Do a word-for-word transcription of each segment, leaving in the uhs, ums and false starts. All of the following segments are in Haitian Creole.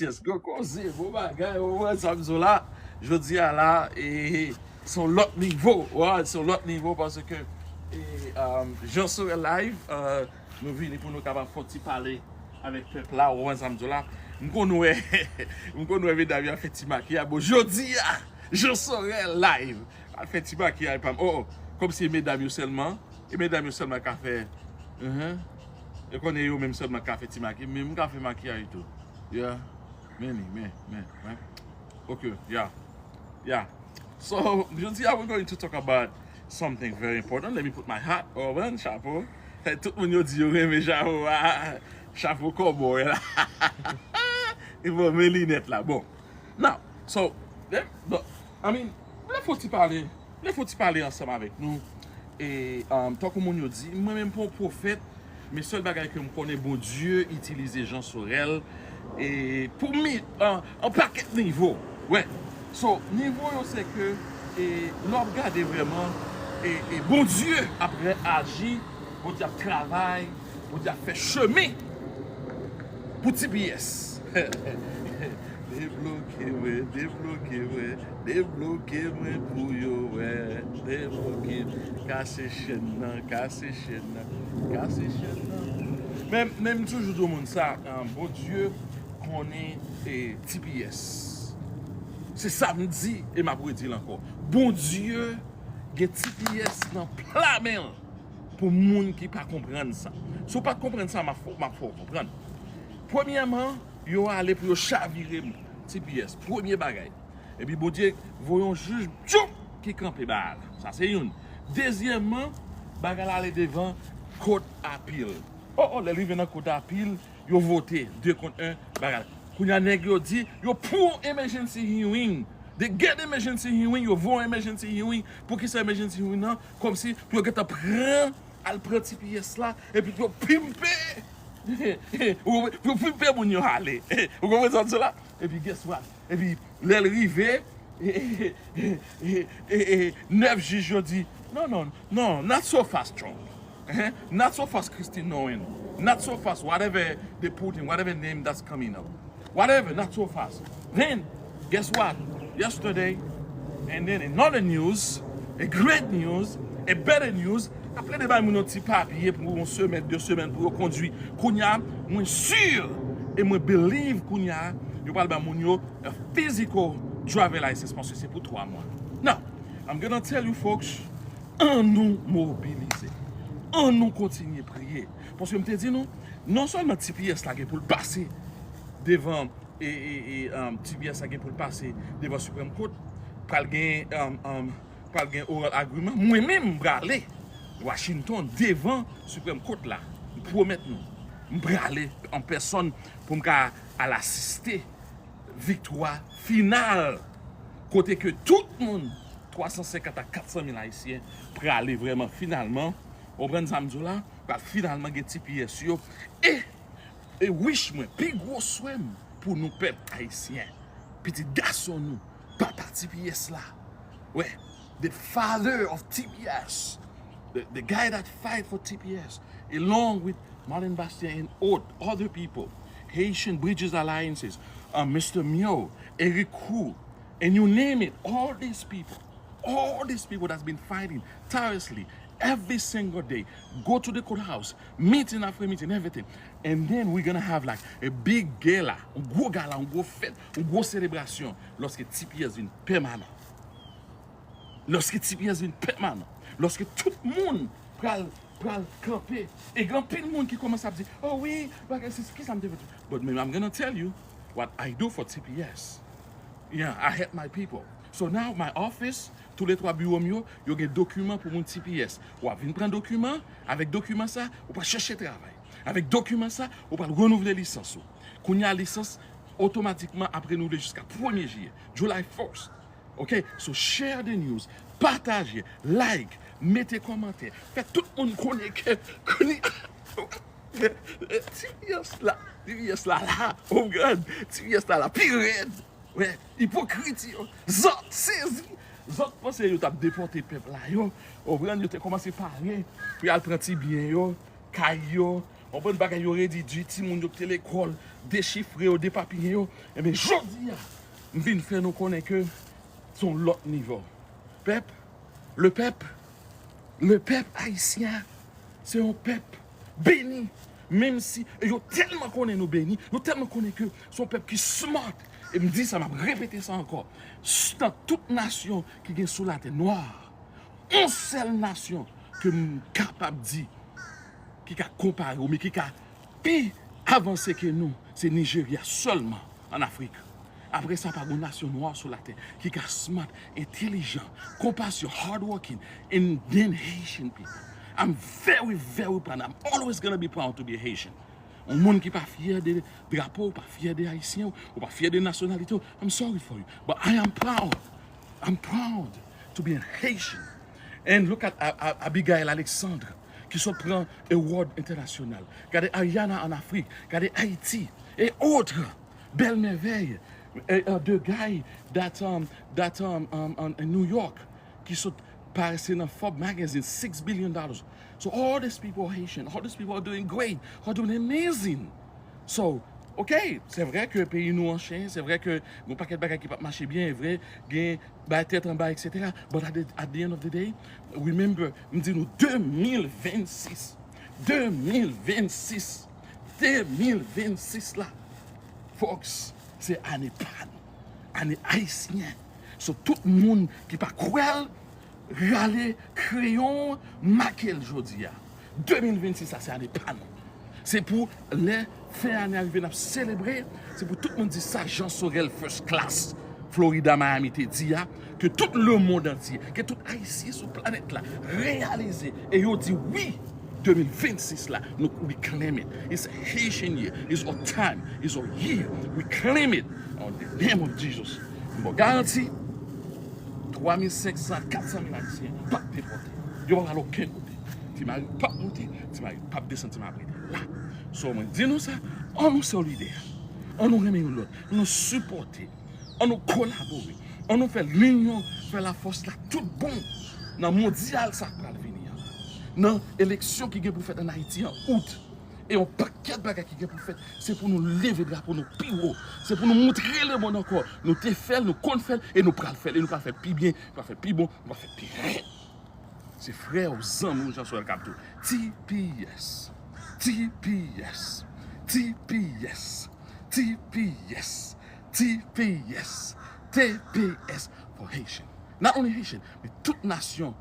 Yes, gwo koze, bon bagay, ou wè sa m di w la. Jodi a la, e, se yon lòt nivo, w wè, se yon lòt nivo paske, e, um, Jean Sorel Live, uh, nou vini pou nou kapab fè yon ti pale avèk pèp la, ou wè sa m di w la. M konn wè, m konn wè medam yo ap fè ti makiyaj. Bon, jodi a, Jean Sorel Live, al fè ti makiyaj pa m. Oh, oh, kòmsi medam yo sèlman, e medam yo sèlman ka fè, mhm. E konnen yo menm sèlman ka fè ti makiyaj, men m ka fè makiyaj tou. Yeah. Many, men, men, men. Ok, yeah. Yeah. So, jodi a, we're going to talk about something very important. Let me put my hat on, chapo. Hey, tout moun yo di yo renmen chapo a. Chapo kòbòy la. E bon, men linèt la. Bon. Now, so, eh, bon, I mean, m vle fè yon ti pale, m vle fè yon ti pale ansanm avèk nou. E, um, tankou moun yo di, mwen menm pa yon pwofèt, men sèl bagay ke m konnen, Bondye itilize Jean Sorel, e pou mi, an, an pakèt nivo. Wè. So, nivo yo se ke, e, lè w ap gade vrèman, e, e Bondye ap re-, aji, Bondye ap travay, Bondye ap fè chemen pou T P S. Debloke mwen, debloke mwen, debloke mwen pou yo wè. Debloke, kase chèn nan, kase chèn nan, kase chèn nan. Men, men m toujou di moun sa, an, Bondye konnen, e, T P S. Se sa m di e m ap redi l ankò. Bondye gen T P S nan pla men l pou moun ki pa konprann sa. Si w pa t konprann sa, m ap fè, m ap fè w konprann. Premyèman, yo ale pou yo chavire T P S. Premye bagay. Epi Bondye voye yon jij, tchoup, ki kanpe bagay la. Sa se youn. Dezyèmman, bagay la ale devan Court Appeal. Oh, oh, lè l rive nan Court Appeal, yo vote de kont en bagay. Kounye a nèg yo di, yo pou emergency hearing. They get emergency hearing, yo voye emergency hearing. Pou ki sa emergency hearing nan? Kòmsi pou yo gentan pran, al pran T P S la, epi pou yo pimpe. Pou yo pimpe moun yo ale. Ou konprann sa m di la? Epi guess what? Epi lè l rive, nèf jij yo di, "No, no, no, not so fast, Trump. Eh, not so fast, Kristi Noem. Not so fast, whatever they put in, whatever name that's coming up. Whatever, not so fast." Then, guess what? Yesterday, and then another news, a great news, a better news, ap plede bay moun yon ti papye pou yon semèn, de semèn pou yo kondui. Kounye a, mwen si e mwen believe kounye a, yo pral bay moun yo a physical driver license paske se pou twa mwa. Now, I'm gonna tell you folks, an nou mobilize. An nou kontinye priye. Paske m te di nou, non sèlman T P S la gen pou l pase devan, e, e, e, um, T P S la gen pou l pase devan Supreme Court, pral gen, um, um, pral gen oral agreement. Mwen menm, m prale Washington devan Supreme Court la. M pwomèt nou, m prale an pèsòn pou m ka al asiste viktwa final. Kote ke tout moun, twa san senkant a kat san mil Ayisyen, prale vrèman finalman, ou konprann sa m di w la, pral finalman gen T P S yo. E, e wish mwen, pi gwo swè m pou nou pèp ayisyen, pitit gason nou, papa T P S la. Wè, the father of T P S, the, the guy that fight for T P S, along with Marlin Bastien and o-, other people, Haitian Bridges Alliances, uh, Mister Myo, Eric Kou, and you name it, all these people, all these people that's been fighting tirelessly every single day, go to the courthouse, meeting after meeting, everything. And then we're gonna have, like, a big gala, yon gwo gala, yon gwo fèt, yon gwo selebrasyon, lòske T P S vin pèmanan. Lòske T P S vin pèmanan, lòske tout moun pral, pral kanpe, e gen anpil moun ki kòmanse ap di, "Oh wi, bagay, se ki sa m te fè?" But me, I'm gonna tell you what I do for T P S. Yeah, I help my people. So now, my office, tou le twa biwo m yo, yo gen dokiman pou moun T P S. W ap vin pran dokiman, avèk dokiman sa, ou pral chèche travay. Avèk dokiman sa, ou pral renouvle lisans ou. Kounye a, lisans, otomatikman ap renouvle jiska premye jiyè, July first. Ok? So share the news, pataje, like, mete kòmantè, fè tout moun konnen ke kounye a, T P S la, T P S la la, ou konprann? T P S la la, pi rèd. Wè, ipokrit yo, zòt sezi, zòt panse yo t ap depòte pèp la yo, ou konprann? Yo te kòmanse pare pou y al pran ti byen yo, kay yo, Yon bann bagay yo redi di, timoun yo ki te lekòl, dechifre yo, depapiye yo. Ebyen, jodi a, m vin fè nou konnen ke se yon lòt nivo. Pèp, le pèp, le pèp ayisyen, se yon pèp beni. Menm si, e yo tèlman konnen nou beni, yo tèlman konnen ke se yon pèp ki smart. E m di sa, m ap repete sa ankò. S-, nan tout nasyon ki gen sou latè, nwa, yon sèl nasyon ke m kapab di ki ka konpare w, men ki ka pi avanse ke nou, se Nijerya sèlman ann Afrik. Apre sa, pa gen nasyon nwa sou latè ki ka smart, entelijan, konpasyon, hardworking, and then Haitian people. I'm very, very proud. I'm always gonna be proud to be a Haitian. Yon moun ki pa fyè de drapo, ou pa fyè de Ayisyen, ou pa fyè de nasyonalite w, I'm sorry for you. But I am proud. I'm proud to be an Haitian. And look at A-, A-, Abigail Alexandre, ki sot pran award entènasyonal. Gade Ariana ann Afrik, gade Ayiti, et autres. Belle Merveille, eh, eh, the guy that, um, that, um, um, um, in New York, ki sot parese nan Forbes magazine, six billion dollars. So all these people are Haitian, all these people are doing great, are doing amazing. So, ok, se vre ke peyi nou an chen, se vre ke gen yon pakèt bagay ki p ap mache byen, e vre, gen bay tèt anba, et cetera. But at the, at the end of the day, remember, m di nou de mil vennsis, de mil vennsis, de mil vennsis la, folks, se ane pa nou, ane ayisyen. So, tout moun ki pa kwè l, rale kreyon, make l jodi a. De mil vennsis la, se ane pa nou. Se pou lè fen ane a rive, n ap selebre. Se pou tout moun di sa, Jean Sorel first class, Florida, Miami te di a, ke tout lemonn antye, ke tout Ayisyen sou planèt la reyalize e yo di wi, de mil vennsis la, nou, we claim it. It's a Haitian year. It's our time. It's our year. We claim it on the name of Jesus. M ba w garanti, twa mil senk san, kat san mil Ayisyen p ap depòte. Yo p ap al okenn kote. Ti Mari p ap monte, Ti Mari p ap desann, Ti Mari ap rete la. So, mwen di nou sa, ann nou solidè, ann nou renmen youn lòt, ann nou sipòte, ann nou kolabore, ann nou fè linyon, fè lafòs la tout bon nan mondyal sa k pral vini an la. Nan eleksyon ki gen pou fèt ann Ayiti an out, e yon pakèt bagay ki gen pou fèt, se pou nou leve drapo nou pi wo. Se pou nou moutre lemonn ankò. Nou te fè l, nou konn fè l, e nou pral fè l, e nou pral fè l pi byen, nou pral fè l pi bon, nou pral fè l pi rèd. Se frè w, zanmi w, Jean Sorel k ap di w. T P S. T P S. T P S. T P S. T P S. T P S for Haitian. Not only Haitian, men tout nasyon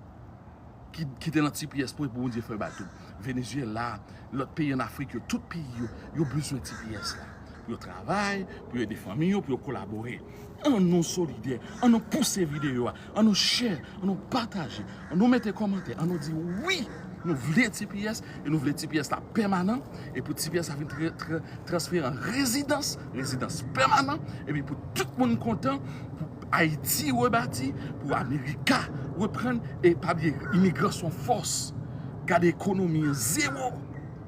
ki, ki te nan T P S pou, pou Bondye fè bay tout. Venezyela, lòt peyi ann Afrik yo, tout peyi yo, yo bezwen T P S la. Pou yo travay, pou yo ede fanmi yo, pou yo kolabore. Ann nou solidè, ann nou pouse videyo a, ann nou share, ann nou pataje, ann nou mete kòmantè, ann nou di wi, nou vle T P S, e nou vle T P S la pèmanan, e pou T P S la vin tra-, tra-, transfere an rezidans, rezidans pèmanan, epi pou tout moun kontan, pou Ayiti rebati, pou Amerika reprann, e pa bliye, imigran se yon fòs. Gade ekonomi an, zewo.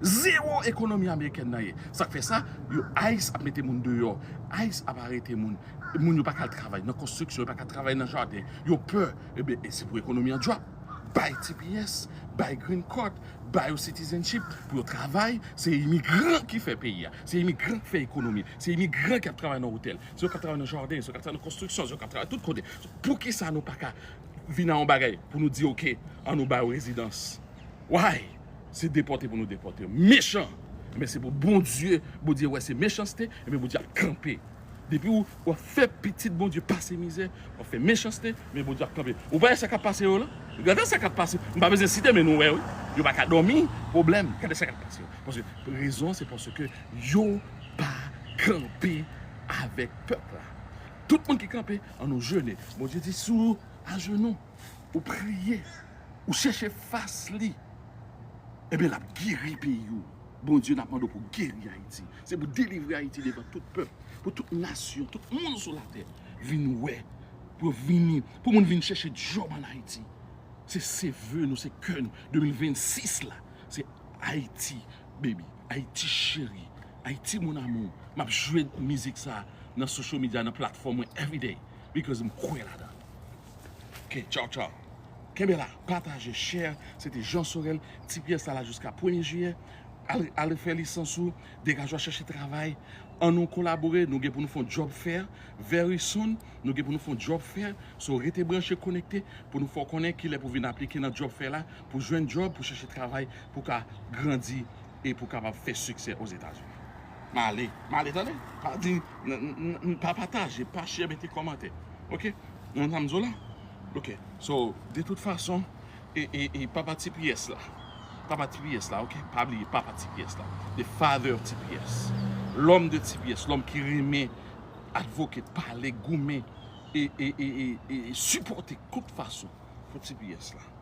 Zewo ekonomi amerikèn nan ye. Sa k fè sa, yo, ice ap mete moun deyò. Ice ap arete moun. Moun yo pa ka al travay nan konstriksyon, yo pa ka travay nan jaden. Yo pè. Ebyen, e se pou ekonomi an drop. Bay T P S, bay green card, bay yo citizenship, pou yo travay. Se imigran ki fè peyi a. Se imigran ki fè ekonomi. Se imigran ki ap travay nan otèl. Se yo k ap travay nan jaden, se yo k ap travay nan konstriksyon, se yo k ap travay tout kote. Poukisa nou pa ka vin a yon bagay pou nou di, oke, ann nou ba yo rezidans? Why? Se depòte pou nou depòte. Mechan. Men se pou Bondye, Bondye wè se mechanste, ebyen Bondye ap kanpe. Depi w, w ap fè pitit Bondye pase mizè, w ap fè mechanste, men Bondye ap kanpe. Ou pa wè sa k ap pase yo la? Gade sa k ap pase. M pa bezwen site, men nou wè, wi. Yo pa ka dòmi, pwoblèm. Gade sa k ap pase yo. Paske rezon, se paske yo pa kanpe avèk pèp la. Tout moun ki kanpe, ann nou jene. Bondye di, si w ajenou, ou priye, ou chèche fas li, ebyen, l ap geri peyi w. Bondye, n ap mande w pou geri Ayiti. Se pou delivre Ayiti devan tout pèp, pou tout nasyon, tout moun sou latè vin wè, pou yo vini, pou moun vin chèche djòb ann Ayiti. Se, se ve nou, se kè nou. De mil vennsis la, se Ayiti, baby. Ayiti cheri. Ayiti mon amour. M ap jwe mizik sa nan social media, nan platfòm mwen everyday. Because m kwè ladan. Ok, tchaw, tchaw. Kenbe la, pataje, share. Se te Jean Sorel, T P S la la jiska premye jiyè. Al, al fè lisans ou, degaje w, chèche travay. An nou kolabore, nou gen pou nou fè yon job fair. Very soon, nou gen pou nou fè yon job fair. So, rete branche, konekte pou nou fè w konnen kilè pou vin aplike nan job fair la, pou jwenn job, pou chèche travay, pou ka grandi e pou kapab fè siksè Ozetazini. M ale, m ale, tande? Pa di, n- n- n- pa pataje, pa share, mete kòmantè. Ok? Nou nan zo la? Ok. So, de tout fason, e, e, e papa T P S la. Papa T P S la, ok? Pa bliye, papa T P S la. The father of T P S. Lòm de T P S, lòm ki renmen advocate, pale, goumen, e, e, e, e, e sipòte tout fason pou T P S la.